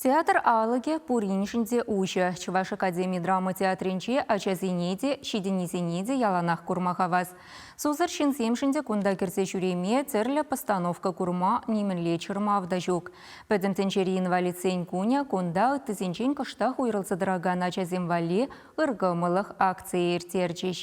Театр алӑкӗ пуриншӗн те уҫӑ. Чӑваш академи драма театрӗнче ачасене те, ҫитӗннисене те яланах курма хавас. Сусӑр ҫынсемшӗн те кунта кӗрсе ҫӳреме, тӗрлӗ постановка курма нимӗнле чӑрмав та ҫук. Пӗтӗм тӗнчери инвалидсен кунӗ кунта ыттисенчен кӑштах уйрӑлса тӑракан ачасем валли ыркӑмӑллӑх акцийӗ ирттерчӗҫ.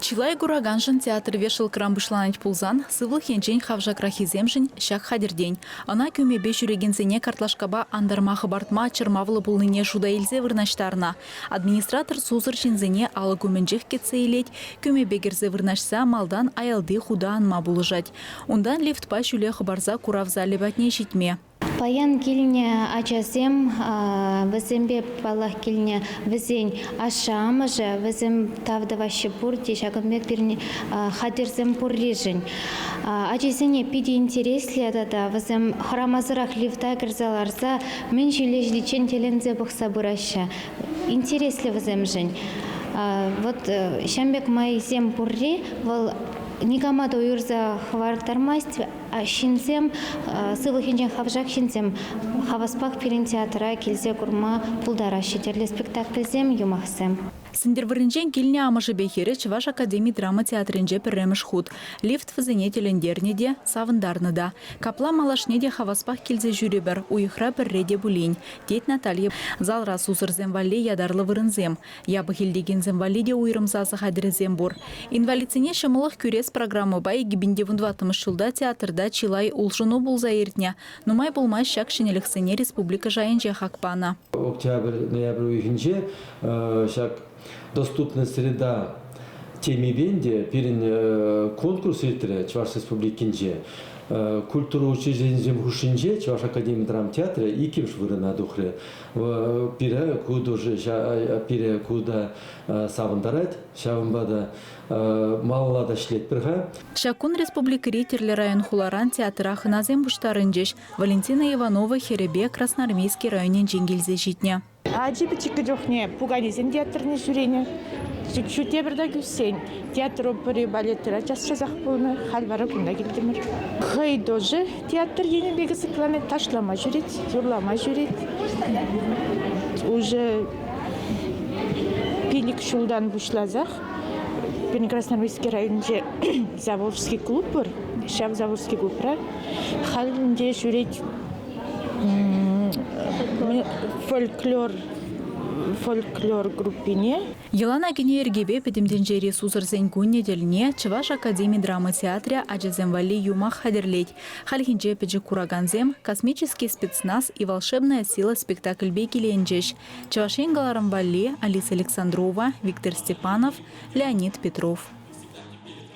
Чылай кураканшӑн театр вешалкӑран пуҫланать пулсан, сывлӑх енчен хавшакраххисемшӗн ҫак хатӗртен. Ӑна кӳмепе ҫӳрекенсене картлашкапа антарма-хӑпартма чӑрмавлӑ пулнине шута илсе вырнаҫтарнӑ. Администратор сусӑр ҫынсене алӑк умӗнчех кӗтсе илет, кӳмепе кӗрсе вырнаҫса малтан аялти хута анма пулӑшать. Унтан лифтпа ҫӳле хӑпарса курав залӗ патне ҫитме. Паян килнӗ ачасем, вӗсемпе, паллах, килнӗ вӗсен ашшӗ-амӑшӗ, вӗсем тав тӑваҫҫӗ пурте ҫакӑн пек пирӗн хатӗрсем пурришӗн. Ачасене питӗ интереслӗ тата вӗсем хӑрамасӑрах лифта кӗрсе ларса мӗн ҫӳле ҫитиччен тӗлӗнсе пӑхса пыраҫҫӗ. Интереслӗ вӗсемшӗн. Вот ҫавӑн пек майсем пурри вӑл никама та уйӑрса хӑварттармасть. Ҫынсем, сывлӑхӗнчен хавшак ҫынсем хаваспах пирӗн театра килсе курма пултараҫҫӗ. Тӗрлӗ спектакльсем, юмахсем. Сӗнтӗрвӑрринчен килнӗ амӑшӗпе хӗрӗ Чӑваш академи драма театрӗнче пӗрремӗш хут. Лифт вӗсене тӗлӗнтернӗ те, савӑнтарнӑ та. Капла малашне те хаваспах килсе ҫӳрӗпӗр, уйӑхра пӗрре те пулин, тет Наталья. Залра сусӑрсем валли ятарлӑ вырӑнсем. Япӑх илтекенсем валли те уйрӑм сасӑ хатӗрӗсем пур. Инвалидсене ҫӑмӑллӑх кӳрес программӑпа 2014 ҫулта театрта чылай улшӑну пулса иртнӗ. Нумай пулмасть ҫак ҫӗнӗлӗхсене республика шайӗнче хак панӑ. Октябрь-ноябрь уйӑхӗнче ҫак «Доступная среда» темипе те пирӗн конкурс иртрӗ Чӑваш Республикинче. Культура учрежденийӗсем хушшинче Чӑваш академи драмтеатрӗ иккӗмӗш вырӑна тухрӗ. Пире ку пире ку та савӑнтарать. Ҫавӑнпа та малалла та ӗҫлетпӗр-ха. Ҫак кун республикӑри тӗрлӗ район-хуларан театра хӑнасем пуҫтарӑнчӗҫ. Валентина Иванова хӗрӗпе Красноармейски районӗнчен килсе ҫитнӗ. Ачи пӗчӗккӗ чухне пуканесен театрне ҫӳренӗ. Тепӗртак ӳссен театр опери балетра час-часах пулнӑ. Халь вара кунта килтӗмӗр. Хӑй тоже театр енӗпе кӑсӑкланать, ташлама ҫӳрет, юрлама ҫӳрет. Уже 5 ҫултан пуҫласах пирӗн Красноармейски районӗнче Заволжский клуб пур. Ҫав Заволжский клубра халь ӗнтӗ ҫӳрет фольклор фольклор группине. Йӑлана кӗнӗ йӗркепе Пӗтӗм тӗнчери сусӑрсен кунӗ тӗлне Чӑваш академи драма театрӗ ачасем валли юмах хатӗрлет. Хальхинче пӗчӗк куракансем «Космический спецназ и волшебная сила» спектакльпе киленчӗҫ. Чӑваш Ен кӑларӑм валли Алиса Александрова, Виктор Степанов, Леонид Петров.